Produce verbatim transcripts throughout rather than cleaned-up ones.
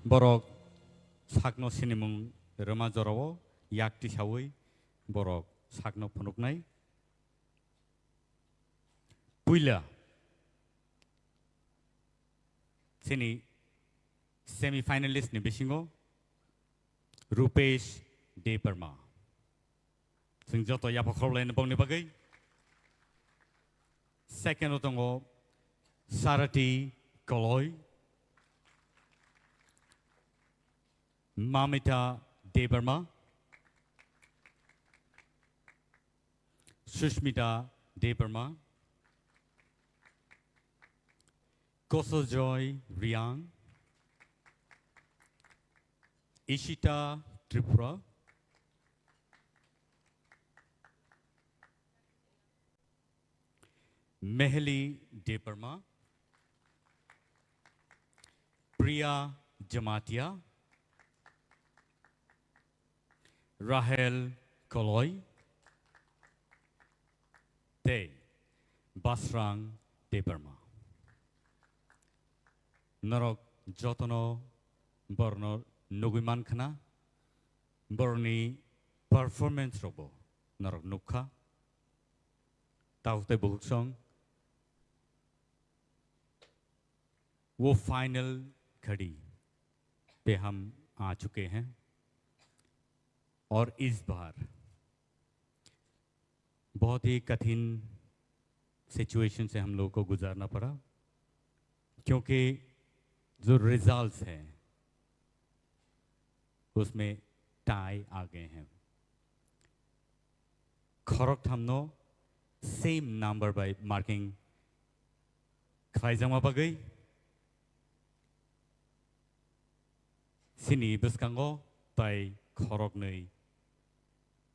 Borok sakno sinimung rwma jorao yak tisaui borok sakno phunuknai. Puila chini semi finalist ni bisingo Rupesh Debbarma. Chwng joto yapha khorlaini bokni bagwi. Second o tongo Sarati Koloi, Mamita Debbarma, Sushmita Debbarma, Kosojoy Riang, Ishita Tripura, Meheli Debbarma, Priya Jamatia, Rahel Koloi, tei Basrang Debbarma. Norok jotono borno nugui mankha na, borni performance rokbo norok nukha. Tabuk tei bukhuk song, वो फाइनल घड़ी पे हम आ चुके हैं और इस बार बहुत ही कठिन सिचुएशन से हम लोगों को गुजारना पड़ा, क्योंकि जो रिजल्ट्स हैं उसमें टाई आ गए हैं। Khorok thamno same number by marking khlaijakma bagwi chini bwskango tai khoroknwi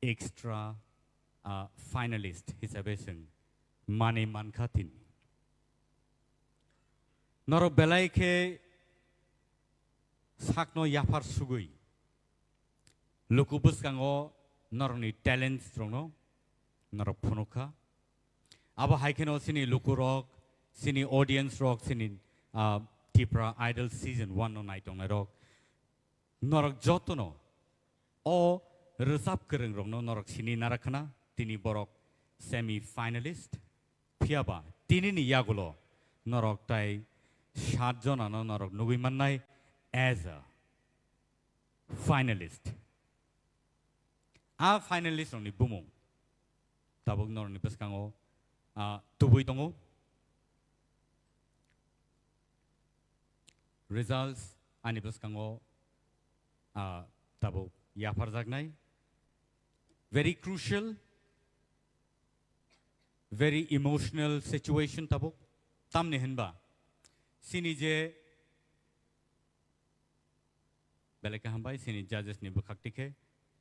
extra, ah, finalist hisabe chwng manwi mankha tini. Norok belai khe sakno yaphar sugwi luku bwskango norokni talents rokno norok phunukha. Abo hai kheno chini lukurok, chini audience rok, chini, ah, Tipra Idol Season one no naitongnai rok, norok jotono o rwchap kwrwng rokno norok sini narakhna, tini borok semi finalist. Phiyaba tinini yagulo norok tai sat jonano norok nugui mannai as a finalist. A finalist rokni bumung tabuk norokni bwskango, ah, tubui tongo. Results ani bwskango, ah, tabuk yapharjaknai. Very crucial, very emotional situation tabuk. Tamni hinba chini je belai khe hambai, chini judges ni bwkhak tikhe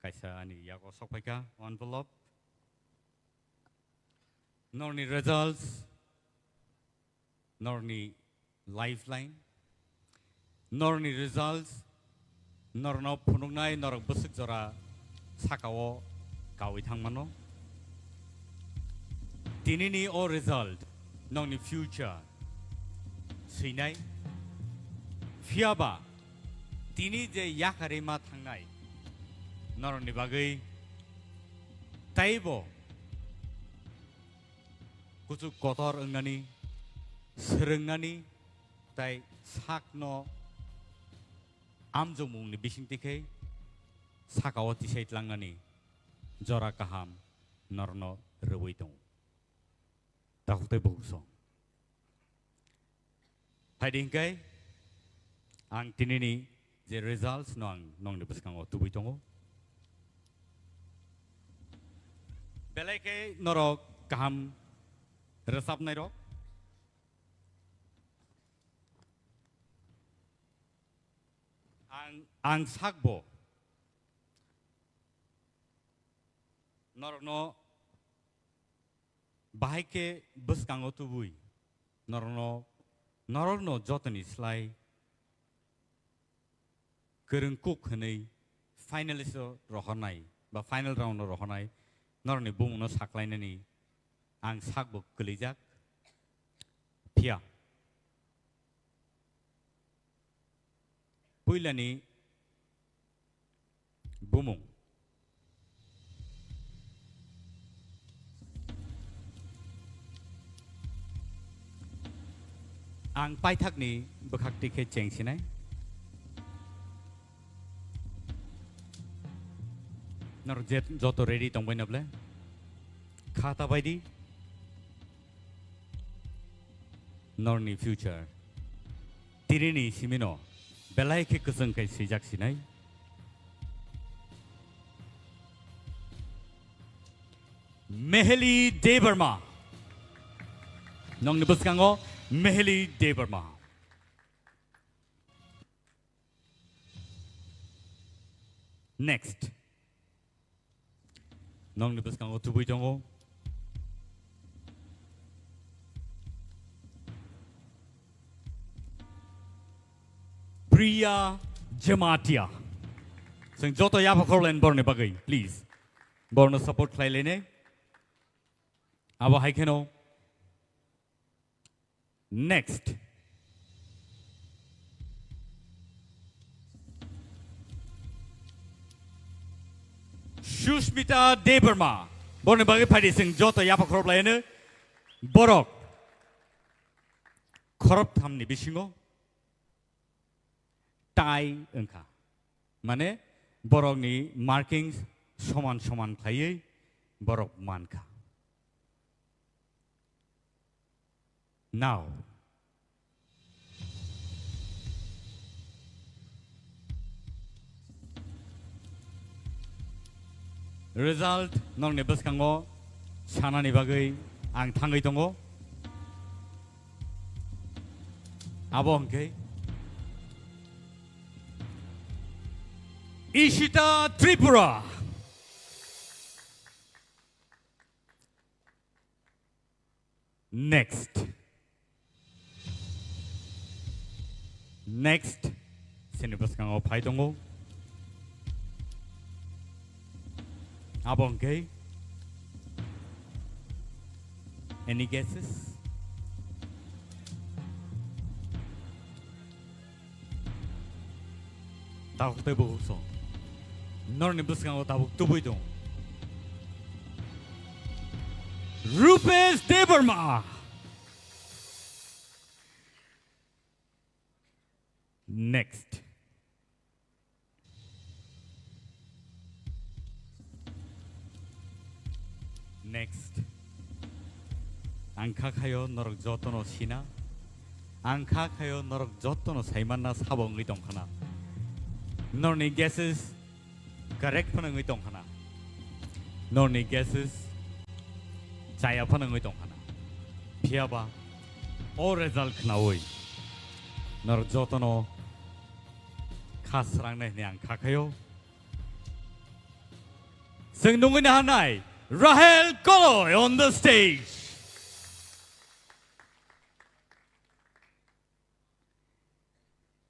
kaisa ani yago sokphaikha envelope. Norni results, norni lifeline, norni results, norno phunuknai norok bwswk jora sakao kaui thangmano. Tinini o result nokni future swinai. Phiyaba tini je yakarwi ma thangnai norokni bagwi taibo kuchuk kotor wngnani, swrwngnani, tai sakno amjokmungni bisingtwi khe sakao tisai tlangnani jora kaham norokno rwui tongo. Takhuk tei bukhuk song. Phaidi hinkai ang tinini je results no ang nongni bwskango tubui tongo. Belai khe norok kaham rwchapnai rok. Ang, ang sakbo norokno bahai khe bwskango tubui norokno, norokno jotoni slai kwrwng kuk hwnwi finalist o rohornai ba final round o rohornai norokni bumungno saklainani ang sakbo kwlwijak. Phiya Puilani bumung. Ang paithakni bwkhak tikhe chengsinai. Nor jet joto ready tongbai na ble? Kha ta bai di. Norni future. Tinini simino belai khe kwchwng khe swijak sinai. Meheli Debbarma. Nongni bwskango Meheli Debbarma. Next. Nongni bwskango tubui tongo. Priya Jamatia. Chwng joto yapha khorlaini borni bagwi, please. Borno support khlai lainai. Abo hai kheno. Next. Sushmita Debbarma. Borni bagwi phaidi chwng joto yapha khorop laino. Borok khorop thamni bisingo tie wngkha. Mane borokni markings soman soman khlaiwi borok mankha. Now. Result nokni bwskango sanani bagwi ang thangwi tongo. Abo hwnkhe Ishita Tripura. Next. Next. Chini bwskango phai tongo. Abo hwnkhe. Any guesses? Tabuk tei bukhuk song. Norni bwskango tabuk tubui tong. Rupesh Debbarma. Next. Next. Ang kha khayo norok jotono sina. Ang kha khayo norok jotono saimanna sabo wngwi tongkhana. Norni guesses correct phano wngwi tongkhana. Norni guesses chaya phano wngwi tongkhana. Phiyaba o result khnaui norok jotono kha srangnai hwnwi ang kha khayo. Chwng nungwi naharnai Rahel Koloi on the stage.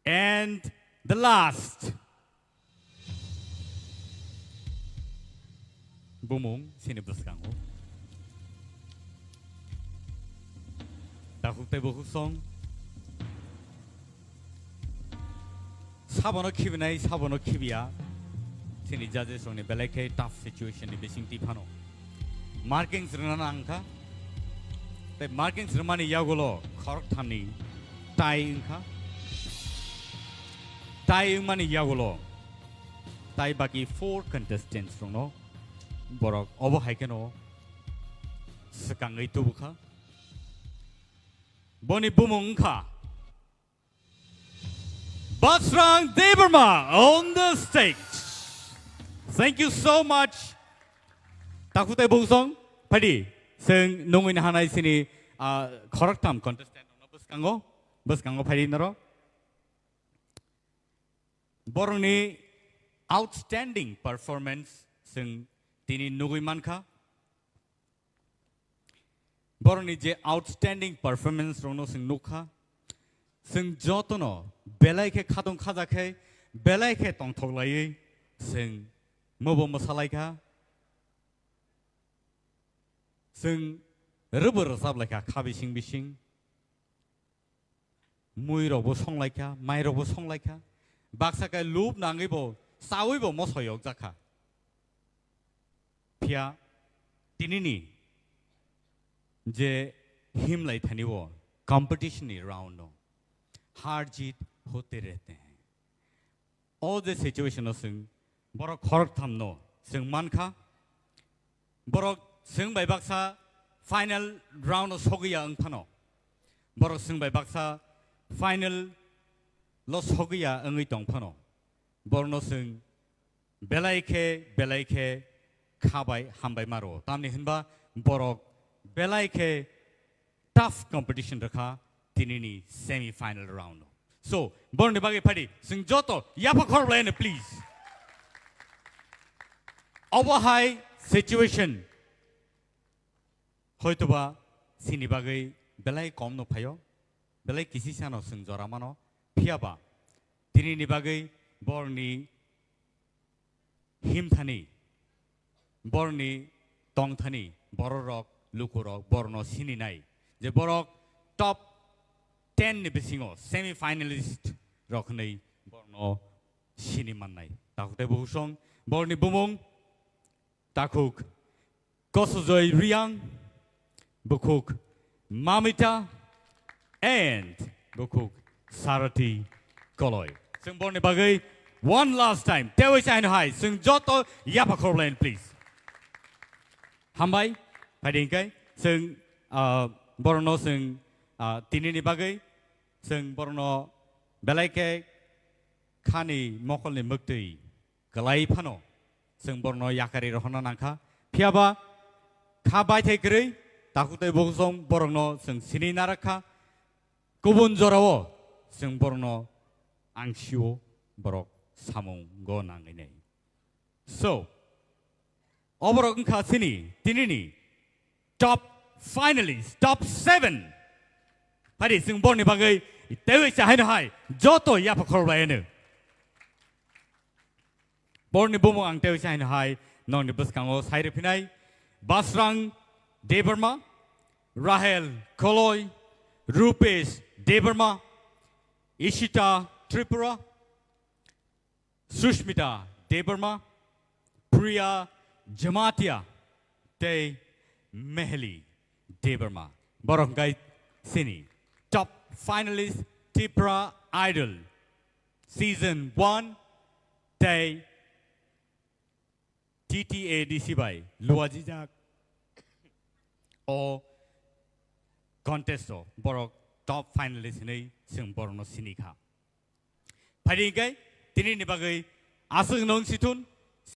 And the last. Bumung sini bwskango. Takhuk tei bukhuk song. Sabono khibinai, sabono khibiya. Chini judges rokni belai khe tough situation ni bising twi phano. Markings rwna nang kha. Tei markings rwmani yagulo khorok thamni tie wngkha. Tie wngmani yagulo tai baki four contestants rokno borok obo hai kheno swkangwi tubukha. Boni bumung wngkha Basrang Debbarma on the stage. Thank you so much. Takhuk tei bukhuk song, phaidi. Chwng nungwi naharnai chini, ah, khoroktham contestant rokno bwskango, bwskango phaidi norok. Borokni outstanding performance chwng tini nugwi mankha. Borokni je outstanding performance rokno chwng nukha, chwng jotono belai khe khatong khaja khe, belai khe tongthok laiwi chwng mobo mwsalaikha, chwng rwbo rwchap laikha kha bising bising. Mui rokbo song laikha, mai rokbo song laikha, baksa khe lub nangwi bo chawi bo moso yokjak kha. Phiya tinini je himlai thani o competition ni round no har jeet hote rehte hain. O je situation no chwng borok khoroktham no chwng mankha. Borok chwng bai baksa final round o sogwi ya wng phano. Borok chwng bai baksa final lo sogwi ya wngwi tong phano. Borno chwng belai khe, belai khe kha bai hambai maro. Tamni hinba borok belai khe tough competition rwkha tinini semi final round. So, borni bagwi phadi, chwng joto yapha khorok laino, please. Obo hai situation hoitoba sini bagwi belai kom no phaio, belai kisi sano chwng jora mano, phiyaba tinini bagwi borni himthani, borni tongthani, bororok, lukurok, borno sininai. Je borok top ten ni bisingo semi finalist rok hwnwi borno sini mannai. Takhuk tei bukhuk song, borni bumung, takhuk Kosojoi Riang, bukhuk Mamita, and bukhuk Sarati Koloi. Chwng borni bagwi one last time, tewi chaino hai, chwng joto yapha khorok laino, please. Hambai, phaidi hingkai, chwng, ah, borno chwng, ah, tinini bagwi, chwng borno belai khe khani mokolni mwktwi kwlai phano chwng borno yakari rohorna nangkha. Phiyaba kha baithai kwrwi takhuk tei bukhuk song borokno chwng sini narakha. Kubun jorao chwng borokno angsio borok samungo nangwi nai. So, oborok wngkha chini tinini top finalist, top seven. Phadi chwng borni bagwi tewi chahaino hai joto yapha khorok laino. Borni bumung ang tewi chahaino hai nokni bwskango sai rwphinai Basrang Debbarma, Rahel Koloi, Rupesh Debbarma, Ishita Tripura, Sushmita Debbarma, Priya Jamatia, tei Meheli Debbarma. Borok hwnkhe chini top finalist Tipra Idol season one tei T T A D C bai luajijak o contest o borok top finalist hinwi chwng borokno sini kha. Phaidi hingkhe tinini bagwi aswk nung sithun